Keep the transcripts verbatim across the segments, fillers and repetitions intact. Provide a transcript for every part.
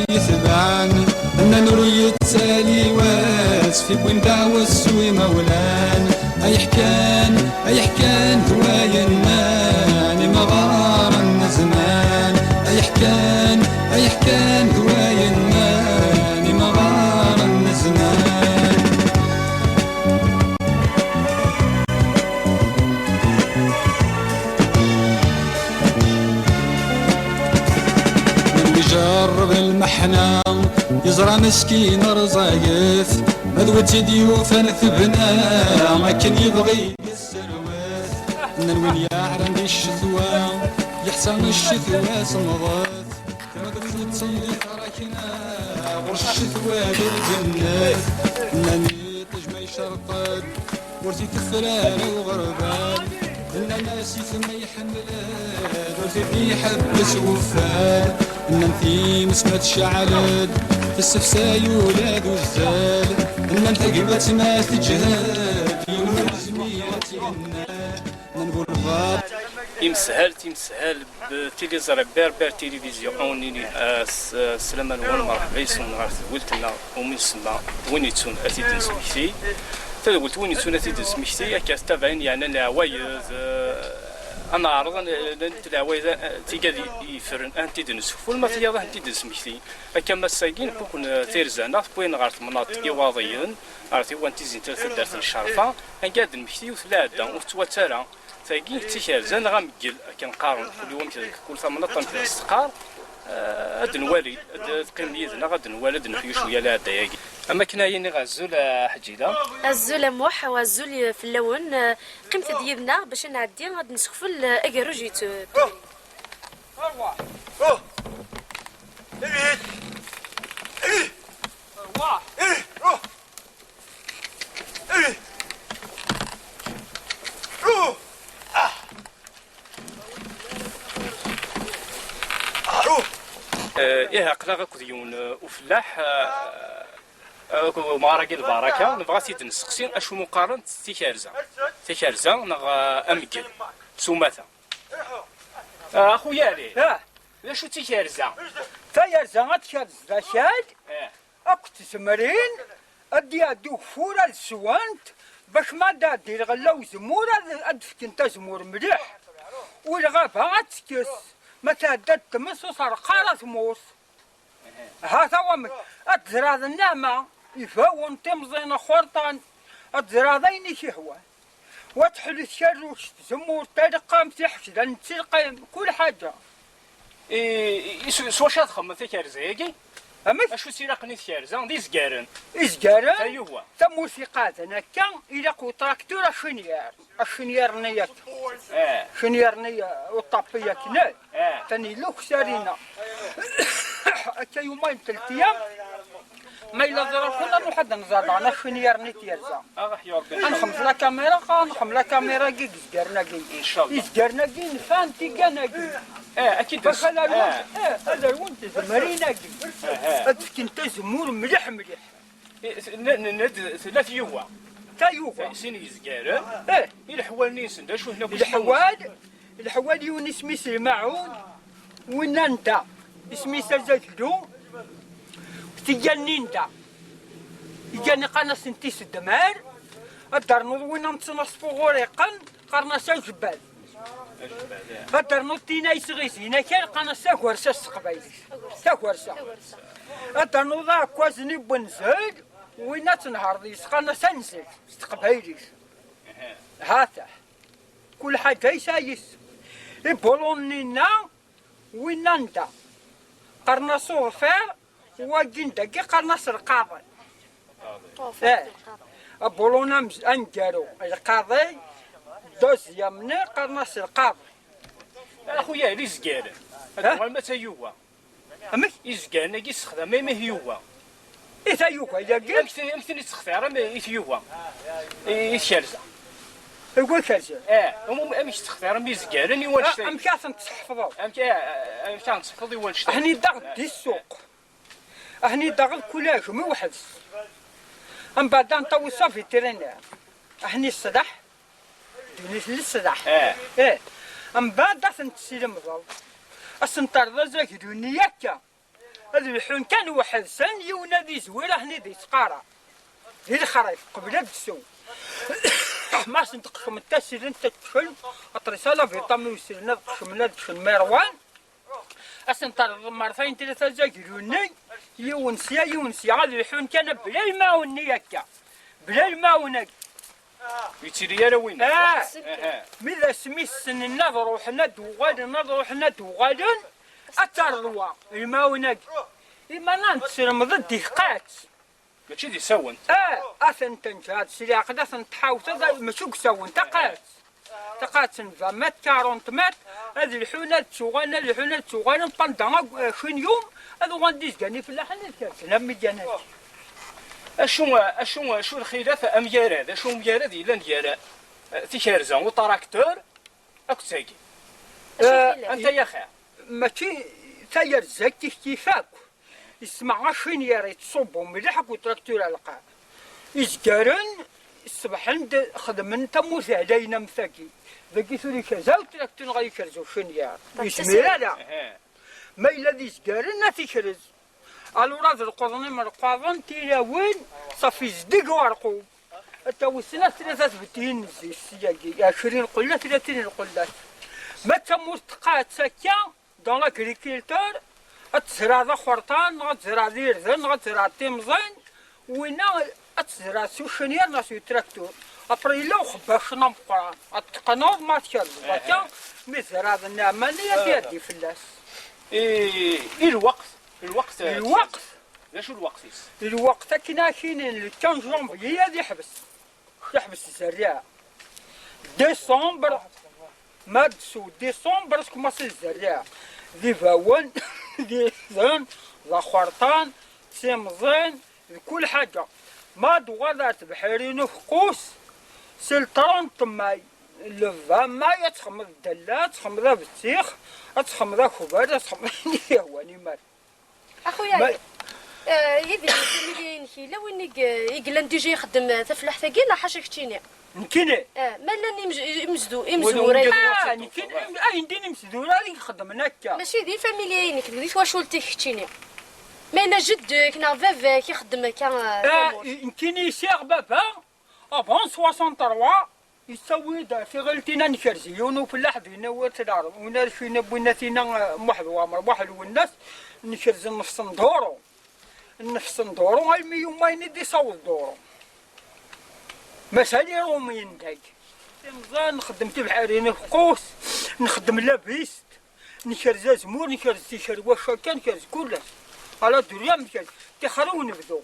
yetban, nnan ur yettali wass, fi win d aɛwessu imawlan. Ay ḥkan, ay ḥkan d wayen nnan imɣaren n zzman. Ay ḥkan, ay ḥkan d wayen nnan imɣaren n zzman. Win ijerreb lmeḥna, yeẓra meskin rẓaget, ma d wi tt-id-yufan tebna, akken yebɣi yesserwet. Nnan win yeɛran di ccetwa, yeḥsa ccetwa semmḍet. Tama tfut tili tarakna, ɣur-s ccetwa d lǧennet. Nnan iṭij ma icerṭ-d, ur t-iteffer ara uɣerbal. Nnan-as i tma iḥemmel-d, ur t-id-iḥebbes wuffal. Nnan times ma tceɛl-d, tessefsay ula d uzzal. Nnan tagmat ma teǧhed, yiwen ur yezmir ad tt-yenna. Nnan bu lbaṭ. Imeshal, timeshal, b tiliẓri Berber Télévision, a wen-nini, eh, s-, sslam-nwen, merḥba yes-wen ɣer tedwilt-nneɣ umi nsemma Win yettun ad t-id-nesmekti. Tadwilt Win yettun ad t-id-nesmekti, akka tettabaɛin yeɛnan leɛwayed, eh, ad neɛreḍ ad n-, ad nent leɛwayed, eh, tigad i-, yeffren, ad tent-id-nessekfel, ma tiyaḍ ad tent-id-nesmekti. Akka am ass-agi, newwi-ken, eh, tirza-nneɣ, tewwi-ken ɣer temnaḍt Iwaḍiyen, ɣer tiwant Tizi n Tala, taddart n Ccerfa, anga ad d-nmekti yiwet lɛadda, ur tettwatt ara. Tagi d tikerza neɣ ameggel, akken qqaren, kul wamek, kul tamnaḍt amek i s-teqqar. Eh, ad nwali, ad teqqim yid-neɣ, ad nwali, ad neḥyu cwiya lɛadda-agi. Am akken ay iniɣ, azul a Ḥeǧǧila. Azul a Muḥ, u azul fell-awen. Eh, qqimet-d yid-neɣ bac ad nɛeddi ad nessekfel, eh, agerruj yettun. Eh, ih, aql-aɣ akked yiwen, eh, ufellaḥ, eh, eh, akked umɣar-agi Lbaraka, nebɣa ad t-id-nesteqsi acu mu qqarent tikerza. Tikerza neɣ, eh, ameggel s umata. Eh, a xuya Ali, ah, d acu d tikerza? Tayerza ad tkerz d akal, eh, akked tzemrin, ad d-iɛeddi ugeffur ad swent, bac ma ad d-iɛeddi lɣella uzemmur ad, ad d-fkent azemmur mliḥ. U lɣaba ad tekkes, ma tɛedda-d tmes ur terqa ara tmurt. Ha-t-a wamek, ad tezreɛḍ nneɛma, ibawen, timẓin, axurṭan, ad tezreɛḍ ayen i k-ihwan. Wa tḥelli tkerruct, tzemmurt, taleqqamt, iḥecdan, ttilqim, kul ḥaǧa. I, i, s, s wacu ad txemmem takerza-agi? Amek? Acu s-ilaqen i tkerza? D izgaren. Izgaren? Aywa. Tamurt iqeɛden akka, ilaq utraktur acinyar. Acinyar-nni akka. Eh. Acinyar-nni, eh, uṭapi akken, eh. Eh. Tan yella ukessar-inna. Akka yumayen telt iyam. Ma yella ẓriɣ-ken, ad nruḥ ad nẓer daɣen akken yerni tyerza. Aɣ aḥyu Rebbi. Ad nxemmet la caméra, ad nxemmet la caméra-agi deg izgaren-agi. Incallah. Izgaren-agi nfan tigan-agi. Eh, ad k-id-, bac ad rwunt, eh, eh, ad rwunt tzemrin-agi. Eh, eh. Ad fkent azemmur mliḥ mliḥ. Eh, n-, n-, n-, tella tyuga. Tayuga. Sin yezgaren. Eh. I leḥwal-nni-nsen, d acu-ten akk? Leḥwal, leḥwal yiwen isem-is Lmaɛun, winna n da, isem-is Azaglu, tiga-nni n da. Igan qqaren-asent tisedmar, ad d-ternuḍ winna n ttnaṣfu ɣur iqqen, qqaren-as ajebbad. Ad d-ternuḍ tina yesɣizin akal, qqaren-as tagersa s teqbaylit. Tagersa. Ad d-ternuḍ aɛekkaz-nni n wenzel, winna ad tenheṛ deg-s, qqaren-as anzel s teqbaylit. Hata. Kul ḥaǧa yesɛa yis. Ibulun-nni-nna, winna n da. Qqaren-as uḍfir, wagi n dagi qqaren-as lqaḍi. Eh. Abulun amz-, aneggaru, lqaḍi, deuxième-nni qqaren-as lqaḍi. A xuya, d izgaren. Ad uɣalen ma d tayuga. Amek? Izgaren-agi ssexdam am tyuga. I tayuga-agi? Amek t-, amek ten-id-textiṛ am i tyuga? I, i tkerza? Iwa kerza? Eh, um, um, amek textiṛ am izgaren i wannect-a? Ah, amek ad ten-tesḥefḍeḍ? Amek, eh, amek ad ten-tesḥefḍeḍ i wannect-a? Aḥni daɣ di ssuq. Aḥni daɣ kul agmi weḥd-s. Mbeɛd ad nṭawi sa vétérinaire. Aḥni ṣṣdeḥ. Ddunit n ṣṣdeḥ. Eh. Eh. Mbeɛd ad ten-teslemdeḍ. Ad sen-terreḍ azaglu-nni akka. Ad lḥun kan weḥd-sen, yiwen ad izwir aḥni d-ittqara. Di lexrif, qbel ad d-sew. Ma sen-tqecmeḍ tasilent ad tfel, aṭris-a la vitamine usilen ad qecmen, ad ččen ma ṛwan. Ad sen-terreḍ mertayen tlata azaglu-nni, yiwen sya, yiwen sya, ad lḥun kan bla lmaɛun-nni akka. Bla lmaɛun-agi. Yettili ara win. Ah! Aha. Mi d asmi ssnen ad ruḥen, ad uɣalen, ad ruḥen, ad uɣalen, ad terreḍ wa, lmaɛun-agi. Imana n tesremdeḍ di tqaɛet. Mačči di sawent. Ah, ad ten-tenǧeḍ s leɛqel, ad ten-tḥawteḍ, mačči deg sawent, taqaɛet. Taqaɛet n vingt mètres, quarante mètres, ad lḥun, ad ttuɣalen, ad lḥun, ad ttuɣalen, pendant, eh, cent yum, ad uɣalen d izgan ifellaḥen, ad kersen am mi gan akka. Acu, acu, acu lxilaf amgarad, acu umgarad yellan gar, eh, tikerza, utraktur, akked tagi? Acu lxilaf? Eh, anta i axir? Mačči tayerza kif kif akk. Yesma acinier yettṣubbu mliḥ akked utraktur ar lqaɛ. Izgaren ṣebḥen-d xedmen tamurt ɛlayen am tagi. Dagi tura ikerza utraktur neɣ ikerza ucinier. Ur yezmir ara. Aha. Ma yella d izgaren, ad t-ikrez. Alura d lqeḍn imerqaḍen, tilawin, ṣafi zdeg uɛerqub. Ad tawi snat, tlata tbettiyin n zzit syagi, ɛecrin lqella, tlatin lqellat. Ma d tamurt tqaɛet akka, dans l'agriculture, ad tezraɛeḍ axerṭan, neɣ ad tezraɛeḍ irden, neɣ ad tezraɛeḍ timẓin, winna ad tezraɛeḍ s ucenier neɣ s utraktur. Après, yella uxebbac-nni ameqqran, ad teqqneḍ, ma tkerzeḍ akka, mi tzerɛeḍ nneɛma-nni, ad iɛeddi fell-as. I, i lweqt, lweqt, lweqt. D acu lweqt-is? Lweqt akken akinin, le quinze janvier ad iḥbes. Teḥbes zzerriɛa. Décembre, ma d-sew décembre, tkumaṣi zzerriɛa. D ibawen, d irden, d axerṭan, d timẓin, d kul ḥaǧa. Ma d-uɣal ar tebḥirin ufeqqus, si le trente mai, le vingt mai, ad txemmeḍ dalla, ad txemmeḍ abettix, ad txemmeḍ akbar, ad txemmeḍ ayen i yehwan imar. Axuya, eh, Yidir, timliya-inek, yella win i g-, i yellan déjà ixeddem, eh, tafellaḥt-agi, neɣ ḥaca keččini? Nekkini? Eh, ma llan imz-, imezdu-, imezwura. Ah, nekkini, ayen din imezwura i ixeddmen akka. Mačči di lfamilya-inek, di twacult-ik keččini. Ma yella jeddak neɣ baba-k ixeddem akka, eh, tamurt? Nekkini sɛiɣ baba, avant soixante-trois, yettawi-d tiɣiltin ad nekrez yiwen ufellaḥ dinna, win ar cina, win ar cina, win ar cina, eh, Muḥ d Wamer, Muḥ Lwennas, nekrez nnefs n duru. Nnefs n duru, almi yumayen i d-isaweḍ duru. Mazal Iṛumyen dagi. Timẓin, nxeddem tibḥirin ufeqqus, nxeddem labist. Nkerz azemmur, nkerz tikerwac akka, nkerz kullec. Ala durya nkerz. Tixer i unebdu.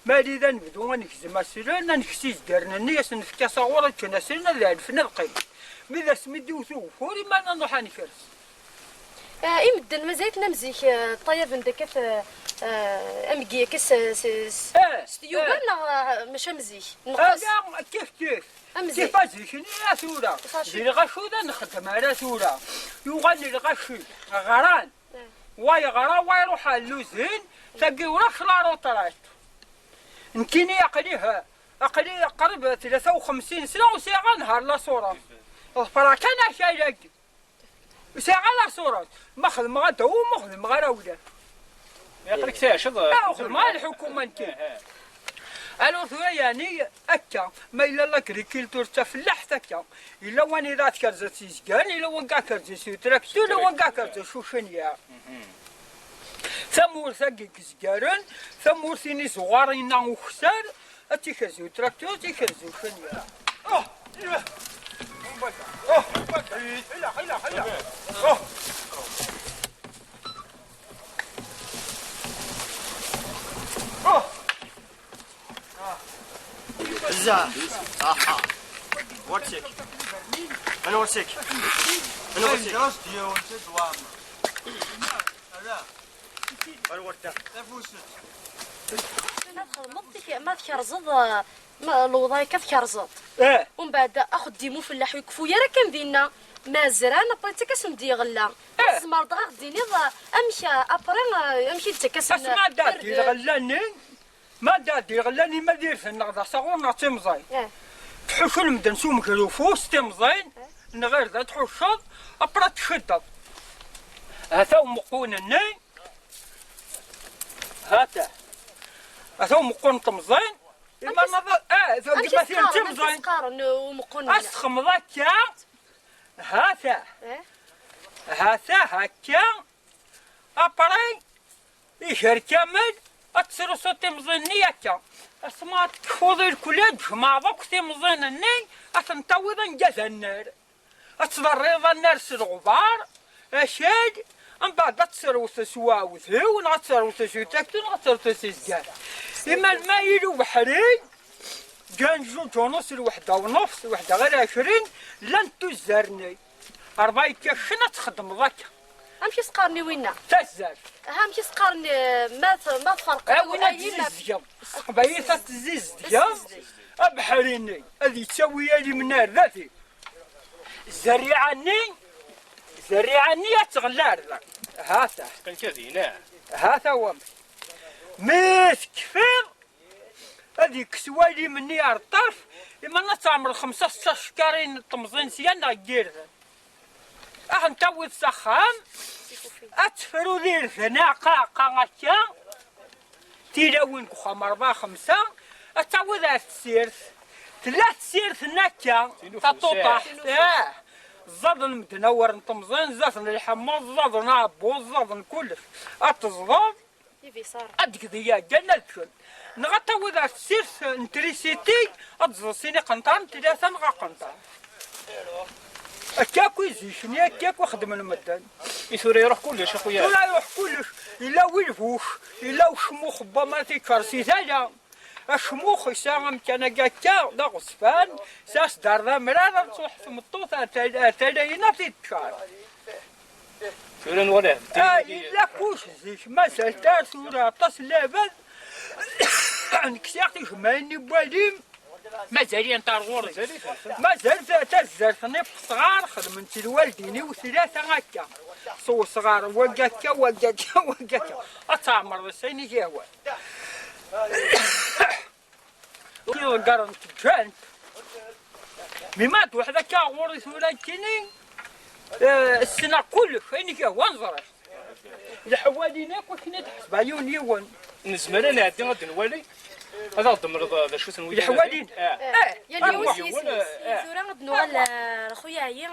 Ma yella d anebdu, ad negzem aslen, ad nekkes izgaren-nni, ad sen-nefk asaɣur, ad ččen aslen, ad ɛelfen, ad qqimen. Mi d asmi d-iwet ugeffur, imana nruḥ ad nekrez. Eh, i medden mazal-iten am zik, eh, ṭṭayaben-d akka, eh, eh, am gi akka s, s, s, eh, s tyuga, eh, neɣ, eh, mačči am zik? Nqes? Ala, kif kif. Am zik. Tifa zik-nni ara tura. Faci. Di lɣaci ur nxeddem ara tura. Yuɣal lɣaci ɣran. Eh. Wa yeɣra, wa iruḥ ar luzin, tagi ulac la retraite. Nekkini aql-i ha, aql-i qrib tlata u xemsin sna ur sɛiɣ anehhar la sûrant. Ḍefreɣ kan akal-agi. Ur sɛiɣ ara ṣṣurat. Ma xedmeɣ ad d-awiɣ, ma xedmeɣ ara ulac. Aql-ik tɛiceḍ. Ah, xedmeɣ ara lḥukuma n kan. Aha. Alors tura yeɛni akka, ma yella l'agriculture d tafellaḥt akka, yella wanida tkerzeḍ s izgaren, yella wanga kerzeḍ s utraktur, yella wanga kerzeḍ s ucenya. Mhm. Tamurt-agi n yizgaren, tamurt-ini zuɣar-inna ukessar, Ad tikerzi utraktur, tikerzi ucanya. Aha. ورتك. انا ورتك. انا ورتك. Ma txedmeḍ tik-, ma tkerzeḍ, eh, ma, lewḍa akka tkerzeḍ. Eh. Umbeɛd axeddim ufellaḥ ur ikeffu ara kan dinna. Ma zran, après ttak-asen-d iɣella. Eh. Tzemreḍ dɣa ad d-tiniḍ, eh, amek, eh, après, eh, amek i d-ttak-asen, eh, asma d-ɛeddi irden. Lɣella-nni, ma d-ɛeddi lɣella-nni, ma d irden neɣ d asaɣur neɣ d timẓin. Eh. Tḥuccun medden s umger ufus, timẓin, eh, neɣ irden ad tḥucceḍ, après tceddeḍ. Hata umeqqun-nni, Ih, Hata. Ata umeqqun n temẓin. Ima naḍa, ah, ata gma tin d timẓin. Qqaren umeqqun. Asxemḍ akka. Hata. Eh? Hata, hakka. Après, iger kamel, ad tesrusuḍ timẓin-nni akka. Asma ad tekfuḍ irkul, ad tjemɛeḍ akk timẓin-nni, ad ten-tawiḍ anga d annar. Ad tḍerriḍ annar s leɣbar, akal, mbeɛd ad tesrewteḍ s uɛewdiw, neɣ ad tesrewteḍ s utaktu, neɣ ad tesrewteḍ s izgara. Imal ma yili ubeḥri, ǧǧan juǧ u nus, lweḥda u nus, lweḥda ɣir ɛecrin, llan tuzzar-nni. Rebɛa yekka kcen ad txedmeḍ akka. Amek i s-qqaren i winna? Tazzart. Aha, amek i s-qqaren, eh, ma t-, ma tferqeḍ? A winna ad tzizdgeḍ. S teqbaylit ad tzizdgeḍ. Tzizdgeḍ. Abeḥri-nni ad yettawi alim n ar dati. Zerriɛa-nni, zerriɛa-nni ad teɣli ar da. Hata. Teqqim kan dinna. Hata wamek. Mi tekfiḍ, ad yekkes walim-nni ar ṭṭerf, iman ad teɛmer xemsa setta tcekkarin n temẓin sya neɣ n yirden. Ad ten-tawiḍ s axxam, ad tefruḍ irden aɛeqqa aɛeqqa akka, tilawin deg uxxam rebɛa xemsa, ad tawiḍ ar tessirt. Tella tessirt n akka, taṭuṭaḥt, ah, ẓẓaden medden awar n temẓin, ẓẓaden lḥemmeẓ, ẓẓaden aɛebbuḍ, ẓẓaden kullec. Ad teẓḍeḍ, ad d-gdi iɛeggan ad kfun. Neɣ ad tawiḍ ar tessirt n trisiti, ad tẓeḍ sin iqenṭaren, tlata neɣ aqenṭar. Akka akk i zik-nni, akka akk i xedmen medden. I tura iruḥ kullec, a xuya? Tura iruḥ kullec. Yella wilbuc, yella ucmux n waman tikker si tala. Acmux yesɛa amkan-agi akka, d aɣezfan, s asdar d amrar, ad truḥ tmeṭṭut ar tal-, ar tala-ina tikkar. Tura nwala. Ah, yella kuc zik, mazal tar tura aṭas n labad. Nekk sɛiɣ tijemmaɛin n walim. Mazal-int ar ɣur-i. Mazal ta-, tazzart-nni f tesɣar, xedmen-tt lwaldin-iw tlata akka. S wesɣar, wagi akka, wagi akka, wagi akka. Ad tɛemreḍ s ayen i k-yehwan. Iḍeggaren ǧǧan-t. Mi ma d waḥed akka ɣur-i tura nekkini, eh, ssneɣ kullec, ayen i k-yehwan ẓriɣ. Leḥwal-in akk akken i d-ḥesbeɣ yiwen yiwen. Nezmer ad nɛeddi ad nwali? Ad aɣ-d-temleḍ d acu-ten wiyaḍ? Leḥwal-in? Ah. Eh, yal yiwen s yiwen, yisem-is. Eh. Tura ad nuɣal, eh, ar xuya Ɛyi.